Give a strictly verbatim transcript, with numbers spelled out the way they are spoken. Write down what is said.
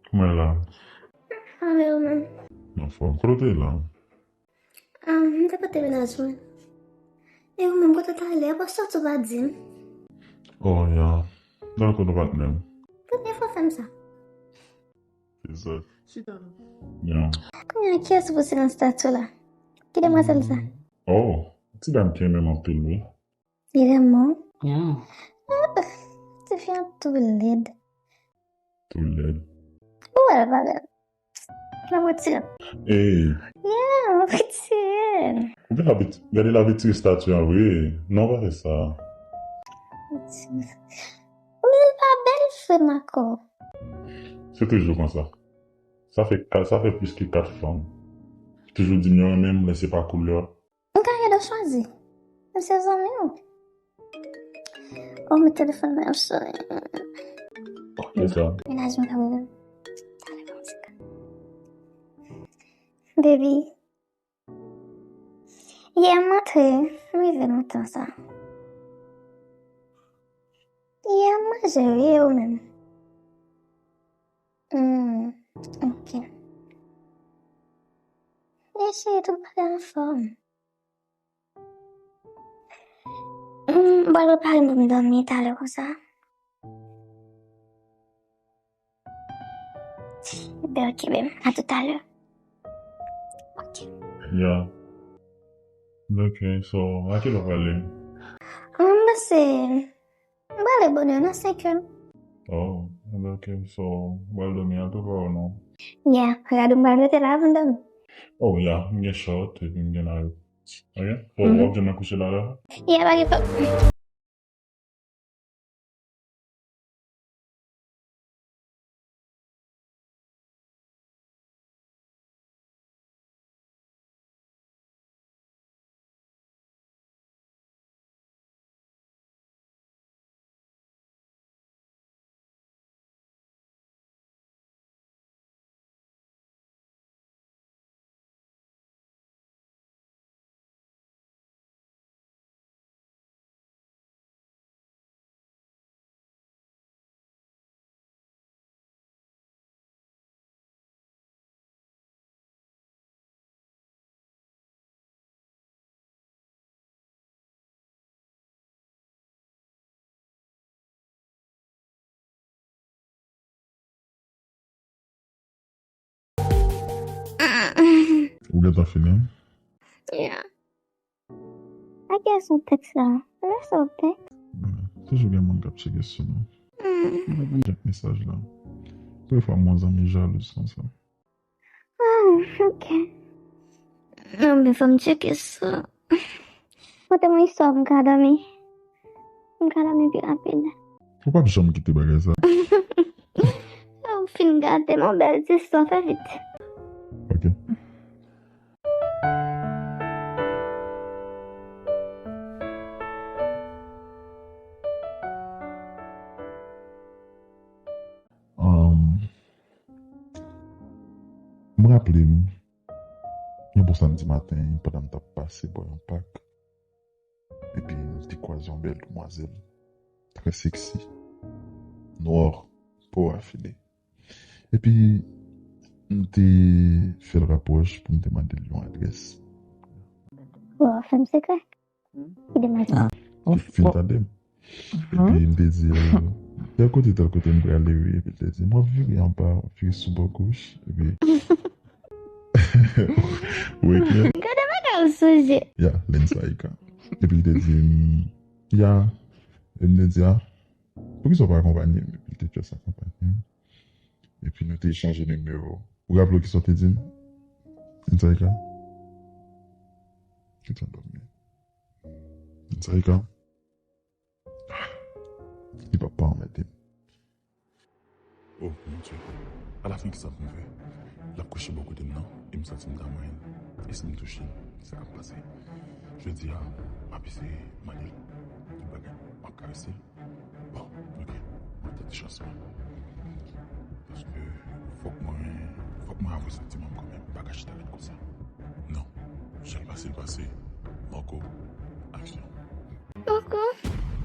Kòman w ye la? Anfòm, ou menm? Anfòm. Kote w te ye la? Ah, m te pote mennaj mwen. E ou menm, kote w t ale? Apa w sòti, ou pa di m? Oh, ya. Nan kote w pa t menm. Premye fwa w fè m sa. Se sa. Chita non. Ya. Kounye a, kiyès ou poste nan estati w la? Ki demwazèl sa? Oh, ti dam ki renmen m anpil, wi. Li renmen w? Ya. Ah, tifi an tou lèd. Tou lèd. Ou wè l pa bèl. L ap retire l. Ey. Ya, l ap retire l. Ou gen abit-, gade l ap retire estati an vre. Non, pa fè sa. Men l pa bèl, frè m, ankò. Se toujou konsa. Sa fè ka-, sa fè plis ke kat fanm toujou di m yo renmen m, men se pa koulè. M ka ede w chwazi. M se zanmi w. Oh, men telefòn mwen ap sone. Ok, sa. Mennaj mwen ka rele m. Talè, ban m ti ka. Baby. Yè m antre, m rive lontan sa. Yè m manje, wi, ou menm? Hmm, ok. E cheri, tout bagay anfòm. Hmm, m pral prepare m pou m dòmi talè konsa. Ebyen, ok, babe. A tout à l'heure. Ok. Ya. Ok, so, a kilè w prale? Ah, m panse, m prale bonè nan senk è. Oh, ok, so, ou pral dòmi a tou pa ou non? Ya, gade m pral rete la avan dòmi. Oh, ya, m gen short, epi m gen la. Ok? So, w ap janm kouche la, la? Ya, pa gen pwoblèm. Ou gentan fini? Ya. A kiyès ou tèks la? Lè sa w tèks? Bon, toujou gen moun k ap tcheke sou nou. Hmm. Mwen pa konn jwenn mesaj la. Premye fwa m wè yon zanmi jalouz konsa. Ah, ok. Anben, fò m tcheke sa. Pote mwen istwa m ka dòmi. M ka dòmi pi rapid. Ou p ap janm kite bagay sa. Ou fin gate m, yon bèl ti istwa, fè vit. Ok. Um, m raple m, yon bon samdi maten, pandan m t ap pase bò yon pak, epi m te kwaze yon bèl demwazèl, trè seksi, nwa, po rafine. Epi, m te fè l rapwòch pou m te mande l yon adrès. Bon, fè m sekrè. Ki demwazèl? Ah. Ou fin tande m? Epi m te di l, tèl kote, tèl kote m prale, wi. Epi l te di, m ap vire anba, m ap vire sou bò goch. Epi, ou ekri. Gade bagay ou sonje. Ya, Lensaika. Epi l te di m, ya. Epi m te di, a, poukisa w pa akonpanye m? Epi l te just akonpanye m. Epi nou te echanje nimewo. Ou raple w kisa w te di m? Lensaika? Gentan dòmi. Lensaika? Li p ap pa anmède m. Oh, mon Dieu. Alafen, kisa pou m fè? L ap kouche bò kote m nan, e m santi m ta manyen l. E si m touche l, sa k ap pase? Jodi a, m ap eseye mande l tout bagay. M ap karese l. Bon, ok. Mwen tante chans mwen. Paske fòk mwen, fòk mwen avwe santiman m kanmenm. M pa ka chita ret konsa. Non. Jan l pase, l pase. Marco, aksyon. Marco,